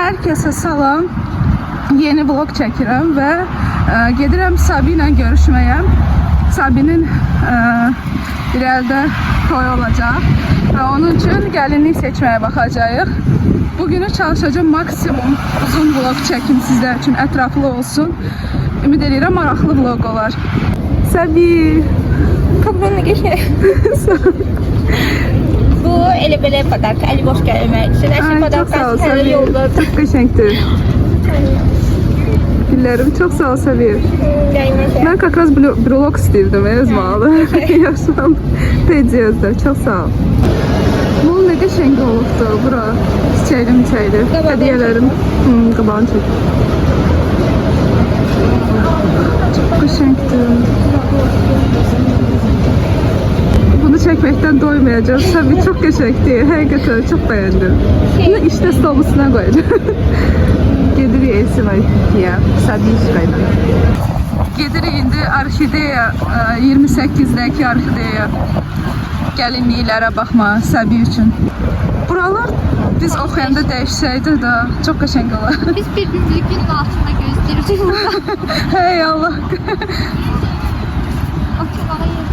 Herkese salam. Yeni vlog çəkirəm və gedirəm Sabi ilə görüşməyə. Sabinin irəlidə toy olacaq və onun üçün gəlinlik seçməyə baxacağıq. Bugünü çalışacağım maksimum uzun vlog çəkim sizlər üçün, ətraflı olsun. Ümid eləyirəm maraqlı vlog olar. Sabi, Kapının geçe. Bu elə belə padarka, əli boş gəlmək üçün. Hər şey Ay, çox sağ ol padarka hələ Sabi. yoldadır. Çox qəşəngdir. Güllərim, çox sağ ol Sabi. Gəlmək. Mən как раз brulok istəyirdim, özüm aldım. Yaxşı Tediyordur. Çox sağ ol. Mol nə qəşəng olubdu bura. Çiçəkli miçəkli. Qabağını Hədiyyələrim. Qabağını çək. Çox qəşəngdir. Bunu çəkməkdən doymayacağım. Tabii çox qəşəngdir. Həqiqətən çox bəyəndim. Bunu işte stolun üstünə qoyacağım. Gedirik Elsiva-ya. Sabişka ilə. Gedirik indi Orxideya, 28-dəki Orxideya gəlinliklərə baxma Səbi üçün. Buralar biz oxuyanda dəyişsəydi də çox qəşəng olar. Biz birbirimizi günün altında gözləyirdik burada. Hey Allah. Oturmağa yer.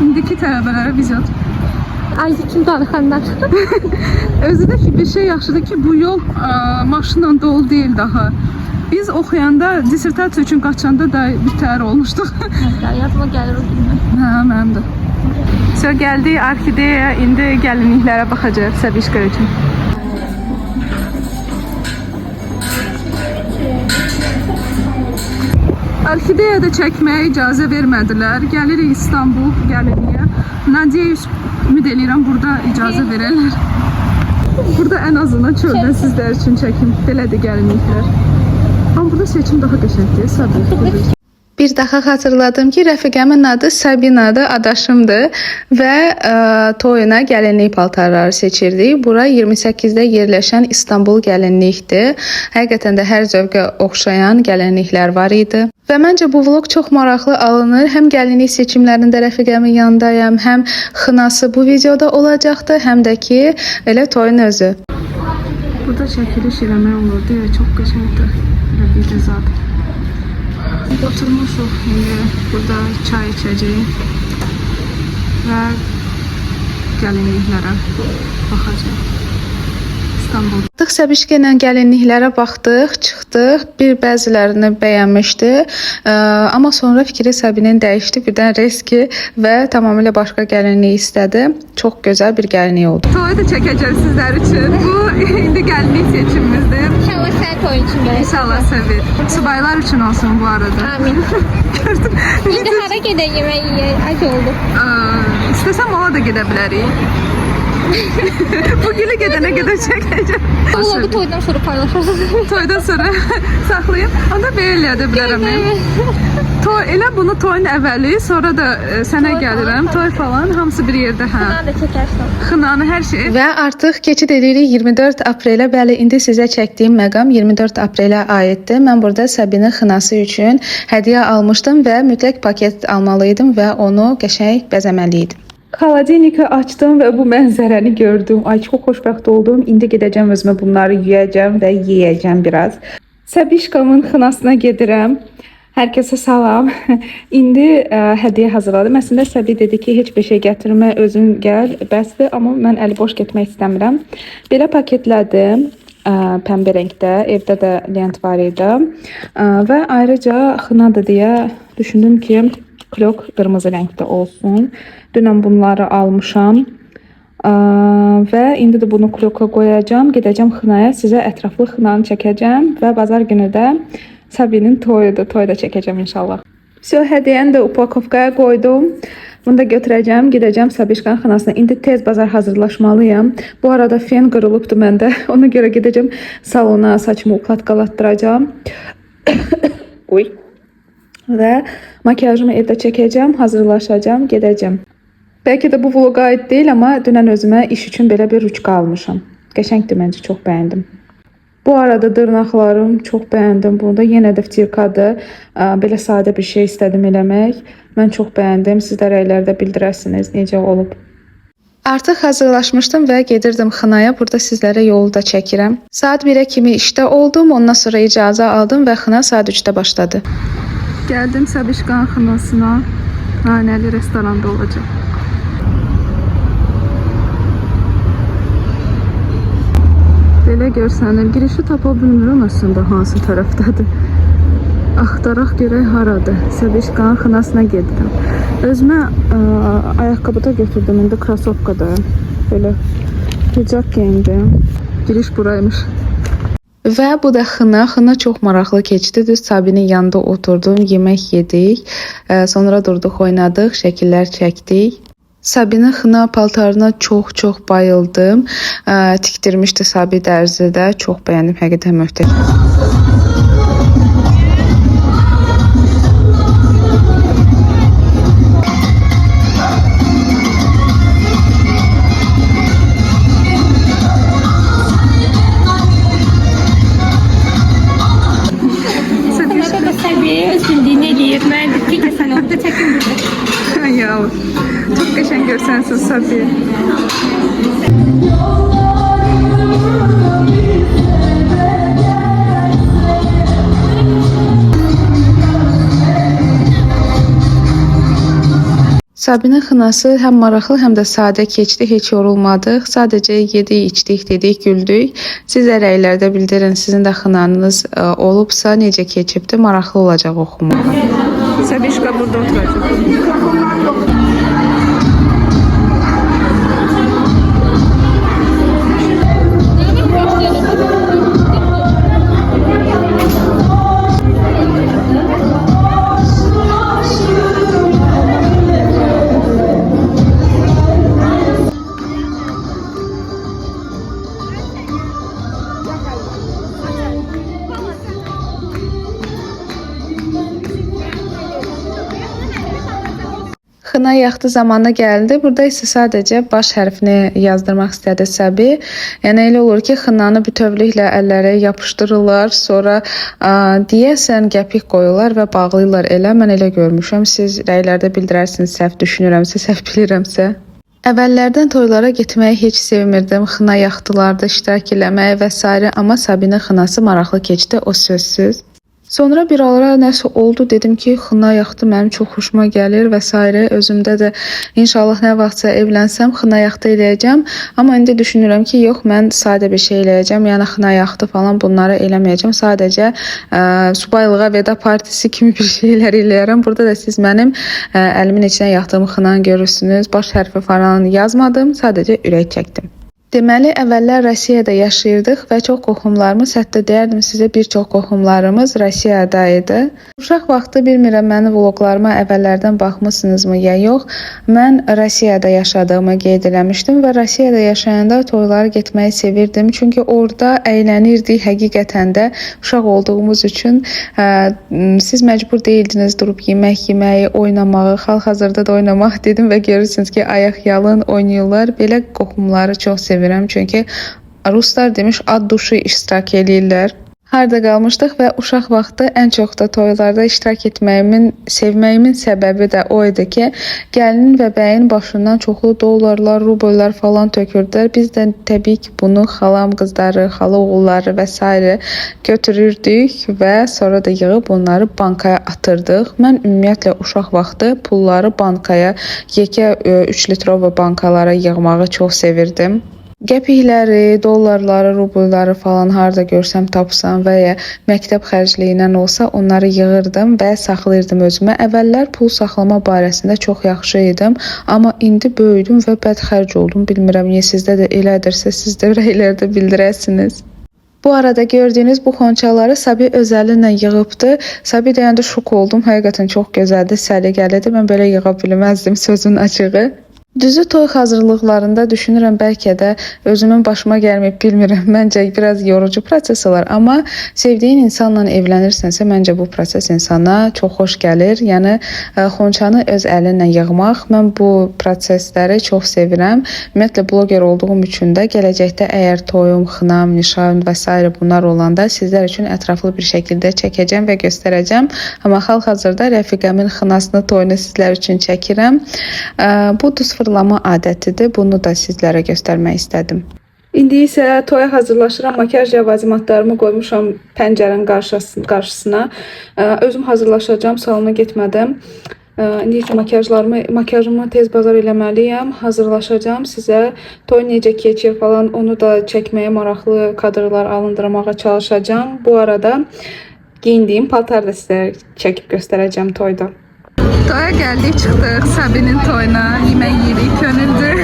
İndiki tələbələrə vizyon. Ay üçün danışanlar. Özü də ki bir şey yaxşıdır ki bu yol maşınla dolu deyil daha. Biz oxuyanda dissertasiya üçün qaçanda da bitər olmuşduq. Ya yadıma gəlir o günlər. Hə, mənim də. So gəldik Orxideya, indi gəlinliklərə baxacağıq Səbişqa üçün. Orxideyada çəkməyə icazə vermədilər. Gəlirik İstanbul gəlinliyə. Nadiyus ümid eləyirəm burada icazə verərlər. Burada ən azından çöldən sizlər üçün çəkim. Belədir gəlinliklər. Amma burada seçim daha qəşəngdir, Səbiş. Bir daha xatırladım ki, rəfiqəmin adı Sabinadır, adaşımdır və toyuna gəlinlik paltarları seçirdik. Bura 28-də yerləşən İstanbul gəlinlikdir. Həqiqətən də hər zövqə oxşayan gəlinliklər var idi. Və məncə bu vlog çox maraqlı alınır. Həm gəlinlik seçimlərində rəfiqəmin yanındayam, həm xınası bu videoda olacaqdı, həm də ki, elə toyun özü. Burada çəkiliş eləmək olurdu ya, çox qəşəngdir. Elə video zat. Oturmuşuq indi burada çay içəcəyik və gəlinliklərə baxacağıq. İstanbulda. Baxdıq Səbişkə ilə gəlinliklərə baxdıq, çıxdıq. Bir bəzilərini bəyənmişdi. Amma sonra fikri Səbinin dəyişdi. Birdən reski və tamamilə başqa gəlinlik istədi. Çox gözəl bir gəlinlik oldu. Toyu da çəkəcəm sizlər üçün. Bu indi gəlinlik seçimimizdir. İnşallah sənin toyun üçün gələcək. İnşallah Səbir. Subaylar üçün olsun bu arada. Amin. İndi hara gedək yemək yeyək? Ac olduq. İstəsəm ona da gedə bilərik. Bu günü gedənə qədər çəkəcəm. Bu vlogu toydan sonra paylaşarsınız. Toydan sonra saxlayım. Onda belə eləyə də bilərəm. Toy, elə bunu toyun əvvəli, sonra da sənə Toy gəlirəm. falan. Toy falan hamısı bir yerdə hə. Xına da çəkərsən. Xınanı hər şey. Və artıq keçid edirik 24 aprelə. Bəli, indi sizə çəkdiyim məqam 24 aprelə aiddir. Mən burada Səbinin xınası üçün hədiyyə almışdım və mütləq paket almalıydım və onu qəşəng bəzəməli idim. Xaladelniki açdım və bu mənzərəni gördüm. Ay çox xoşbəxt oldum. İndi gedəcəm özümə bunları yeyəcəm və yeyəcəm biraz. Səbişkamın xınasına gedirəm. Hər kəsə salam. İndi hədiyyə hazırladım. Əslində Səbi dedi ki, heç bir şey gətirmə, özün gəl, bəsdir. Amma mən əli boş getmək istəmirəm. Belə paketlədim. Pəmbə rəngdə, evdə də lent var idi. Və ayrıca xınadır deyə düşündüm ki, klok qırmızı rəngdə olsun. Dünən bunları almışam. Və indi də bunu kloka qoyacağam. Gedəcəm xınaya, sizə ətraflı xınanı çəkəcəm və bazar günü də Sabinin toyudur. Toy da çəkəcəm inşallah. Vsyo, hədiyyəni də upakovkaya qoydum. Bunu da götürəcəm, gedəcəm Sabişkanın xınasına. İndi tez bazar hazırlaşmalıyam. Bu arada fen qırılıbdı məndə. Ona görə gedəcəm salona, saçımı ukladkalatdıracağam. Uy. Və makiyajımı evdə çəkəcəm, hazırlaşacağam, gedəcəm. Bəlkə də bu vloqa aid deyil, amma dünən özümə iş üçün belə bir ruçka almışam. Qəşəngdir məncə, çox bəyəndim. Bu arada dırnaqlarım çox bəyəndim. Bunu da yenə də ftirkadır. Belə sadə bir şey istədim eləmək. Mən çox bəyəndim. Siz də rəylərdə bildirərsiniz necə olub. Artıq hazırlaşmışdım və gedirdim xınaya. Burada sizlərə yolu da çəkirəm. Saat 1-ə kimi işdə oldum. Ondan sonra icazə aldım və xına saat 3-də başladı. Geldim Sabişkan xınasına. Naneli restoranda olacağım. Belə görsənir. Girişi tapa bilmirəm əslində hansı tərəfdədir. Axtaraq görək haradır. Sabişkanın xınasına gedirəm. Özümə ayaqqabı da götürdüm. İndi krasovkada. Belə hicab geyindim. Giriş buraymış. Və bu da xına. Xına çox maraqlı keçdi. Düz Sabinin yanında oturdum, yemək yedik. Sonra durduq, oynadıq, şəkillər çəkdik. Sabinin xına paltarına çox-çox bayıldım. Tikdirmişdi Sabi dərzidə. Çox bəyəndim, həqiqətən möhtəşəm. Xınada da Səbiyə öz bildiyini eləyir. Mən dedim ki, sən orada çəkin burada. Ya çok qəşəng görsənsin Sabi. Sabinin xınası həm maraqlı, həm də sadə keçdi. Heç yorulmadıq. Sadəcə yedik, içdik, dedik, güldük. Siz də rəylərdə bildirin, sizin də xınanız olubsa necə keçibdi, maraqlı olacaq oxumağa. Sabişka burada oturacaq. Xına yaxdı zamanı gəldi. Burada isə sadəcə baş hərfini yazdırmaq istədi Səbi. Yəni elə olur ki, xınanı bütövlüklə əllərə yapışdırırlar, sonra deyəsən qəpik qoyurlar və bağlayırlar elə. Mən elə görmüşəm. Siz rəylərdə bildirərsiniz, səhv düşünürəmsə, səhv bilirəmsə. Əvvəllərdən toylara getməyi heç sevmirdim, xına yaxdılarda iştirak eləməyi və sairə, amma Sabinin xınası maraqlı keçdi, o sözsüz. Sonra bir ara nəsə oldu, dedim ki, xına yaxdı mənim çox xoşuma gəlir və sairə. Özümdə də inşallah nə vaxtsa evlənsəm xına yaxdı eləyəcəm. Amma indi düşünürəm ki, yox, mən sadə bir şey eləyəcəm. Yəni xına yaxdı falan bunları eləməyəcəm. Sadəcə subaylığa veda partisi kimi bir şeylər eləyərəm. Burada da siz mənim əlimin içinə yaxdığım xınanı görürsünüz. Baş hərfi falan yazmadım, sadəcə ürək çəkdim. Deməli, əvvəllər Rusiyada yaşayırdıq və çox qohumlarımız, hətta deyərdim sizə bir çox qohumlarımız Rusiyada idi. Uşaq vaxtı bilmirəm mənim vloqlarıma əvvəllərdən baxmısınızmı ya yox. Mən Rusiyada yaşadığımı qeyd eləmişdim və Rusiyada yaşayanda toylara getməyi sevirdim. Çünki orada əylənirdik həqiqətən də uşaq olduğumuz üçün siz məcbur deyildiniz durub yemək yeməyi, oynamağı, hal-hazırda da oynamaq dedim və görürsünüz ki, ayaq yalın oynayırlar. Belə qohumları çox sevirəm çünki ruslar demiş ad duşu iştirak eləyirlər. Harda qalmışdıq və uşaq vaxtı ən çox da toylarda iştirak etməyimin, sevməyimin səbəbi də o idi ki, gəlinin və bəyin başından çoxlu dollarlar, rubellər falan tökürdülər. Biz də təbii ki, bunu xalam qızları, xala oğulları və sairə götürürdük və sonra da yığıb onları bankaya atırdıq. Mən ümumiyyətlə uşaq vaxtı pulları bankaya, yekə 3 litrova bankalara yığmağı çox sevirdim. Qəpikləri, dollarları, rubelləri falan harda görsəm, tapsam və ya məktəb xərcliyindən olsa onları yığırdım və saxlayırdım özümə. Əvvəllər pul saxlama barəsində çox yaxşı idim, amma indi böyüdüm və bəd xərc oldum. Bilmirəm niyə sizdə də elədirsə, siz də rəylərdə bildirəsiniz. Bu arada gördüyünüz bu xonçaları Sabi öz əli ilə yığıbdı. Sabi deyəndə şok oldum. Həqiqətən çox gözəldir, səliqəlidir. Mən belə yığa bilməzdim, sözün açığı. Düzü toy hazırlıqlarında düşünürəm bəlkə də özümün başıma gəlməyib bilmirəm. Məncə biraz yorucu proses olar, amma sevdiyin insanla evlənirsənsə məncə bu proses insana çox xoş gəlir. Yəni xonçanı öz əlinlə yığmaq, mən bu prosesləri çox sevirəm. Ümumiyyətlə bloger olduğum üçün də gələcəkdə əgər toyum, xınam, nişan və sairə bunlar olanda sizlər üçün ətraflı bir şəkildə çəkəcəm və göstərəcəm. Amma hal-hazırda rəfiqəmin xınasını, toyunu sizlər üçün çəkirəm. Bu duz fırlama adətidir. Bunu da sizlərə göstərmək istədim. İndi isə toya hazırlaşıram. Makyaj ləvazimatlarımı qoymuşam pəncərənin qarşısına. Özüm hazırlaşacağam, salona getmədim. İndi isə makyajımı tez bazar eləməliyəm. Hazırlaşacağam sizə. Toy necə keçir falan onu da çəkməyə, maraqlı kadrlar alındırmağa çalışacağam. Bu arada geyindiyim paltarı da sizə çəkib göstərəcəm toyda. Toya gəldik, çıxdıq Sabinin toyuna. Yemək yeyirik, könüldür.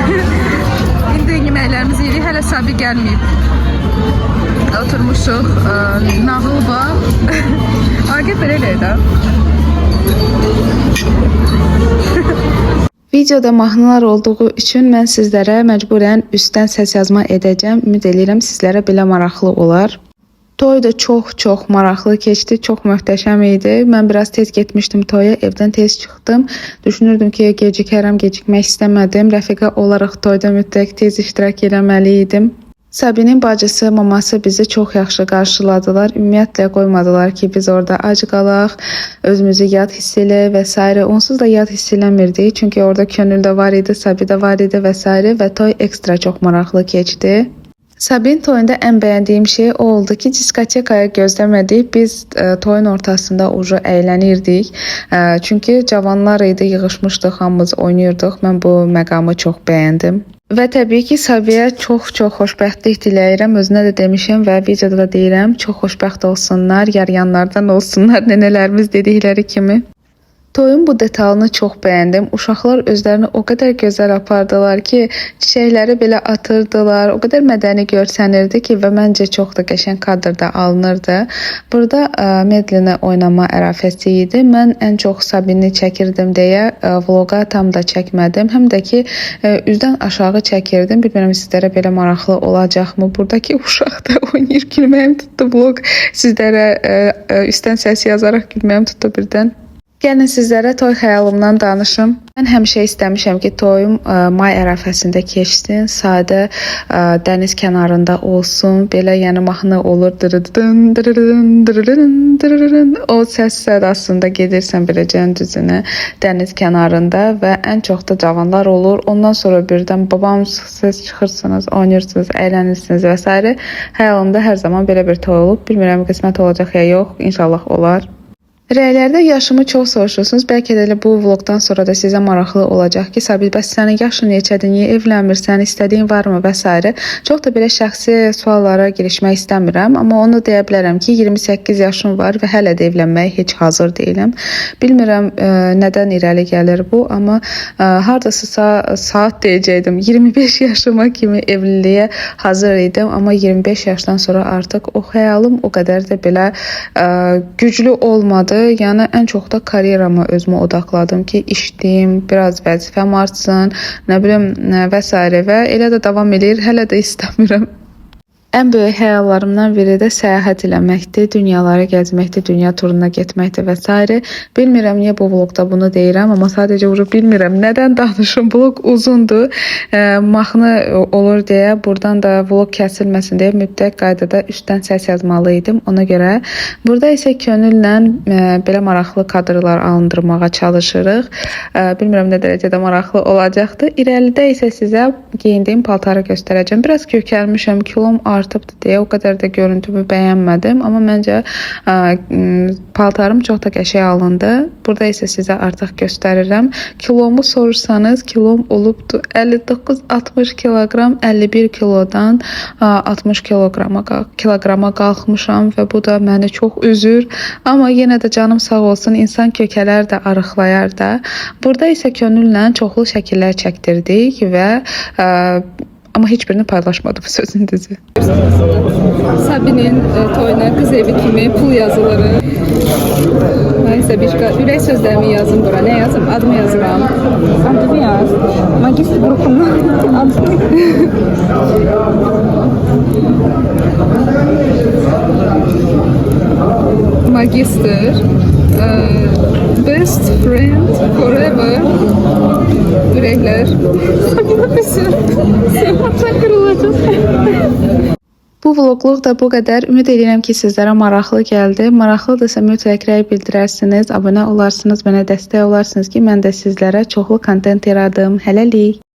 İndi yeməklərimizi yeyirik. Hələ Sabi gəlməyib. Oturmuşuq, nağıl var. Agah belə eləyir də. Videoda mahnılar olduğu üçün mən sizlərə məcburən üstdən səs yazma edəcəm. Ümid eləyirəm sizlərə belə maraqlı olar. Toy da çox-çox maraqlı keçdi, çox möhtəşəm idi. Mən biraz tez getmişdim toya, evdən tez çıxdım. Düşünürdüm ki, gecikərəm, gecikmək istəmədim. Rəfiqə olaraq toyda mütləq tez iştirak eləməli idim. Sabinin bacısı, maması bizi çox yaxşı qarşıladılar. Ümumiyyətlə qoymadılar ki, biz orada ac qalaq, özümüzü yad hiss eləyək və s. Onsuz da yad hiss eləmirdik, çünki orada Könül də var idi, Sabi də var idi və s. və toy ekstra çox maraqlı keçdi. Sabin toyunda ən bəyəndiyim şey o oldu ki, diskotekaya gözləmədik. Biz toyun ortasında ucu əylənirdik. Çünki cavanlar idi, yığışmışdıq, hamımız oynayırdıq. Mən bu məqamı çox bəyəndim. Və təbii ki, Sabiyə çox-çox xoşbəxtlik diləyirəm. Özünə də demişəm və videoda da deyirəm, çox xoşbəxt olsunlar, yaryanlardan olsunlar, nənələrimiz dedikləri kimi. Toyun bu detalını çox bəyəndim. Uşaqlar özlərini o qədər gözəl apardılar ki, çiçəkləri belə atırdılar. O qədər mədəni görsənirdi ki, və məncə çox da qəşəng kadrda alınırdı. Burada Medlinə oynama ərafəsi idi. Mən ən çox Sabini çəkirdim deyə vloqa tam da çəkmədim. Həm də ki, üzdən aşağı çəkirdim. Bilmirəm sizlərə belə maraqlı olacaqmı? Buradakı uşaq da oynayır, gülməyim tutdu vlog. Sizlərə üstdən səs yazaraq gülməyim tutdu birdən. Gəlin sizlərə toy xəyalımdan danışım. Mən həmişə istəmişəm ki, toyum may ərafəsində keçsin, sadə dəniz kənarında olsun. Belə yəni mahnı olur. Dırıdın, dırıdın, dırıdın, dırıdın. O səs sədasında gedirsən beləcə düzünə dəniz kənarında və ən çox da cavanlar olur. Ondan sonra birdən babam siz çıxırsınız, oynayırsınız, əylənirsiniz və s. Xəyalımda hər zaman belə bir toy olub. Bilmirəm qismət olacaq ya yox, İnşallah olar. Rəylərdə yaşımı çox soruşursunuz. Bəlkə də elə bu vlogdan sonra da sizə maraqlı olacaq ki, Sabit, bəs sənin yaşın neçədir, niyə evlənmirsən, istədiyin varmı və s. Çox da belə şəxsi suallara girişmək istəmirəm, amma onu deyə bilərəm ki, 28 yaşım var və hələ də evlənməyə heç hazır deyiləm. Bilmirəm nədən irəli gəlir bu, amma hardasısa saat deyəcəkdim. 25 yaşıma kimi evliliyə hazır idim, amma 25 yaşdan sonra artıq o xəyalım o qədər də belə güclü olmadı. Yəni ən çox da karyerama özümü odaqladım ki, işləyim, biraz vəzifəm artsın, nə bilim və s. və elə də davam eləyir. Hələ də istəmirəm. Ən böyük xəyallarımdan biri də səyahət eləməkdir, dünyaları gəzməkdir, dünya turuna getməkdir və s. Bilmirəm niyə bu vlogda bunu deyirəm, amma sadəcə vurub bilmirəm nədən danışım. Vlog uzundur, mahnı olur deyə buradan da vlog kəsilməsin deyə mütləq qaydada üstdən səs yazmalı idim. Ona görə burada isə könüllə belə maraqlı kadrlar alındırmağa çalışırıq. Bilmirəm nə dərəcədə maraqlı olacaqdır. İrəlidə isə sizə geyindiyim paltarı göstərəcəm. Biraz kökəlmişəm, kilom artıbdır deyə o qədər də görüntümü bəyənmədim, amma məncə paltarım çox da qəşəng alındı. Burada isə sizə artıq göstərirəm. Kilomu sorursanız, kilom olubdu 59-60 kiloqram, 51 kilodan 60 kiloqrama qalxmışam və bu da məni çox üzür. Amma yenə də canım sağ olsun, insan kökələr də arıqlayar da. Burada isə könüllə çoxlu şəkillər çəkdirdik və amma heç birini paylaşmadım, sözün düzü. Sabinin toyuna qız evi kimi pul yazılır. Neyse, bir ürək sözlərimi yazım bura. Nə yazım? Adımı yazıram. Adını yaz. Magistr qrupunun adını. Magister. Best friend forever. Ürəklər. Sabina kırılacaq. Bu vloqluq da bu qədər. Ümid edirəm ki, sizlərə maraqlı gəldi. Maraqlıdırsa mütləq rəy bildirərsiniz, abunə olarsınız, mənə dəstək olarsınız ki, mən də sizlərə çoxlu kontent yaradım. Hələlik.